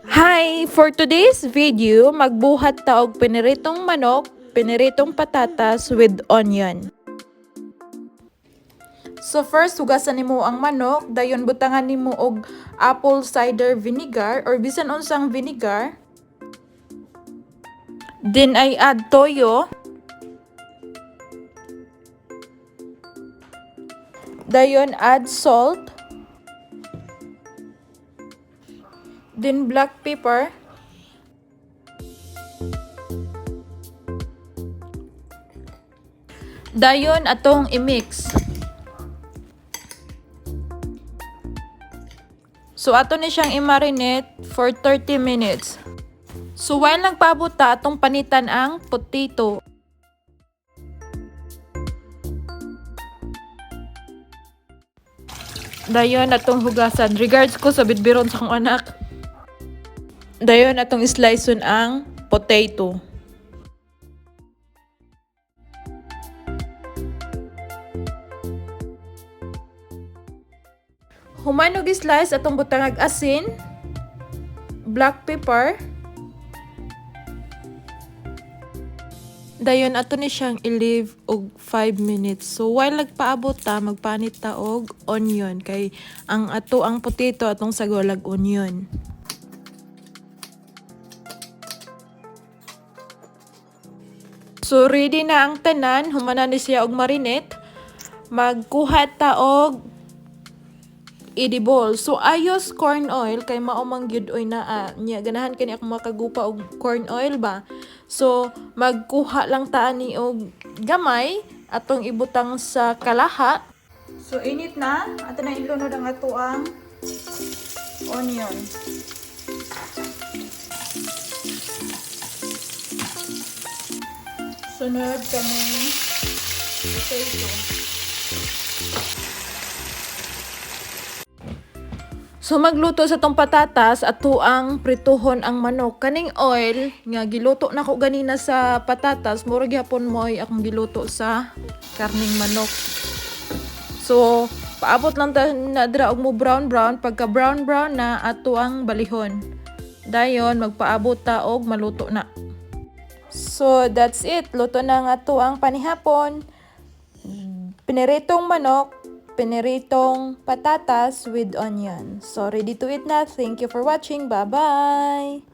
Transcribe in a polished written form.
Hi! For today's video, magbuhat ta og piniritong manok, piniritong patatas with onion. So first, hugasan nimo ang manok, dayon butangan nimo og apple cider vinegar or bisan unsang vinegar. Then I add toyo. Dayon add salt. Then black pepper. Dayon atong i-mix. So ato ni siyang i-marinate for 30 minutes. So while nagpaabot ta, atong panitan ang potato. Dayon atong hugasan. Regards ko sa bitbiron sa akong anak. Dayon atong sliceon ang potato. Human og slice, atong butangag asin, black pepper. Dayon ato ni siyang i-leave og 5 minutes. So while nagpaabot ta, magpanit ta og onion kay ang ato ang potato atong sagolag onion. So ready na ang tanan, humana ni siya og marinate. Magkuha ta og edible. So ayos corn oil kay mao man gyud oy naa. Nya ganahan kani ako makagupa og corn oil ba. So magkuha lang ta ani og gamay atong ibutang sa kalaha. So init na, ato na ilunod ang ato ang onion. Sunod kami potato. So magluto sa tong patatas, ato ang prituhon ang manok. Kaning oil nga giluto nako ganina sa patatas, mura gihapon mo'y akong giluto sa karning manok. So paabot lang ta na dira og mo brown brown, pagka brown brown na ato ang balihon. Dayon magpaabot ta og maluto na. So that's it, luto na nga ato ang panihapon. Piniritong manok, piniritong patatas with onion. So ready to eat na. Thank you for watching. Bye-bye!